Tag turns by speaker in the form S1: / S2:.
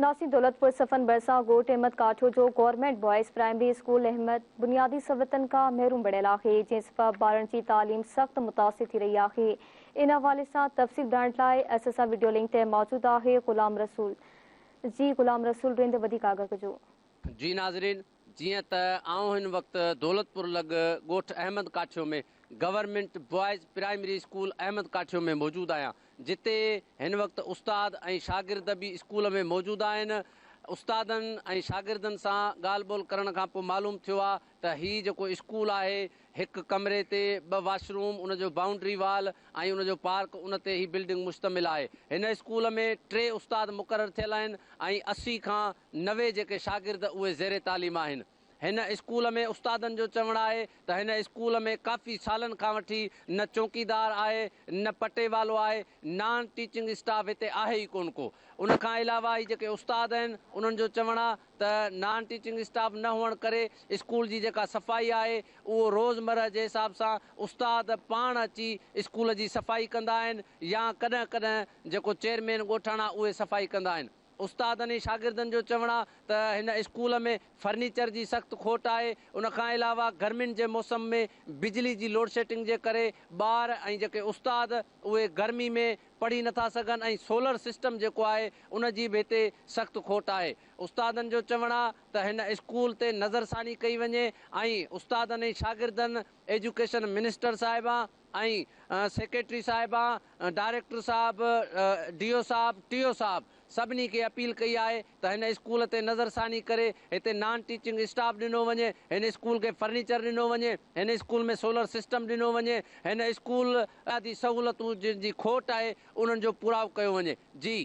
S1: ناسي دولتپور صفن ڀرسان ڳوٺ احمد ڪاٺيو جو government boys primary school Ahmed بنيادي سهولتن کان محروم بڻيل آهي، جنهن سبب ٻارن جي تعليم سخت متاثر ٿي رهي آهي. ان حوالي سان تفصيل ٻڌائڻ لاء اسان سان وڊيو لنڪ تي موجود آهي غلام رسول. جي غلام رسول رند وڌيڪ آگاهه ڪجو.
S2: جي ناظرين جيئن ته آئون هن وقت دولتپور لڳ ڳوٺ Ahmed Kathio ۾ government boys primary school Ahmed Kathio ۾ موجود آهيان جتي هن وقت استاد ۽ شاگرد به اسڪول ۾ موجود آهن استادن ۽ شاگردن سان ڳالهه ٻولهه ڪرڻ کان پوء معلوم ٿيو آهي ته هي جيڪو اسڪول آهي هڪ ڪمري تي ٻه واش روم ان جو بائونڊري وال ۽ ان جو پارڪ ان تي هي بلڊنگ مشتمل آهي هن اسڪول ۾ ٽي استاد مقرر ٿيل آهن ۽ 80 کان 90 جيڪي شاگرد اهي زير تعليم آهن. هن اسڪول ۾ استادن جو چوڻ آهي ته هن اسڪول ۾ ڪافي سالن کان وٺي نه چوڪيدار آهي نه پٽيوالو آهي، نان ٽيچنگ اسٽاف هتي آهي ئي ڪونه ڪو. ان کان علاوه هي جيڪي استاد آهن انهن جو چوڻ آهي ته نان ٽيچنگ اسٽاف نه هئڻ ڪري اسڪول جي جيڪا صفائي آهي اهو روز مرهه جي حساب سان استاد پاڻ اچي اسڪول جي صفائي ڪندا آهن يا ڪڏهن ڪڏهن جيڪو چيئرمين ڳوٺاڻا اهي صفائي ڪندا آهن. استادن ۽ شاگردن جو چوڻ آ ته هن اسڪول ۾ فرنيچر جي سخت کوٽ آهي، ان کان علاوه گرمين جي موسم ۾ بجلي جي لوڊشيڊنگ جي ڪري ٻار ۽ جيڪي استاد اهي گرمي ۾ پڙهي نٿا سگهن ۽ سولر سسٽم جيڪو آهي ان جي به هتي سخت کوٽ آهي. استادن جو چوڻ آ ته هن اسڪول تي نظرثاني ڪئي وڃي ۽ استادن ۽ شاگردن ايجوڪيشن منسٽر صاحبان ۽ سيڪريٽري صاحبان، ڊائريڪٽر صاحب، ڊي او صاحب، ٽي او صاحب سڀني کي اپيل ڪئي آهي ته هن اسڪول تي نظرثاني ڪري هتي نان ٽيچنگ اسٽاف ڏنو وڃي، هن اسڪول کي فرنيچر ڏنو وڃي، هن اسڪول ۾ سولر سسٽم ڏنو وڃي، هن اسڪول بنيادي سهولتون جن جي کوٽ آهي انهن جو پورائو ڪيو وڃي. جي.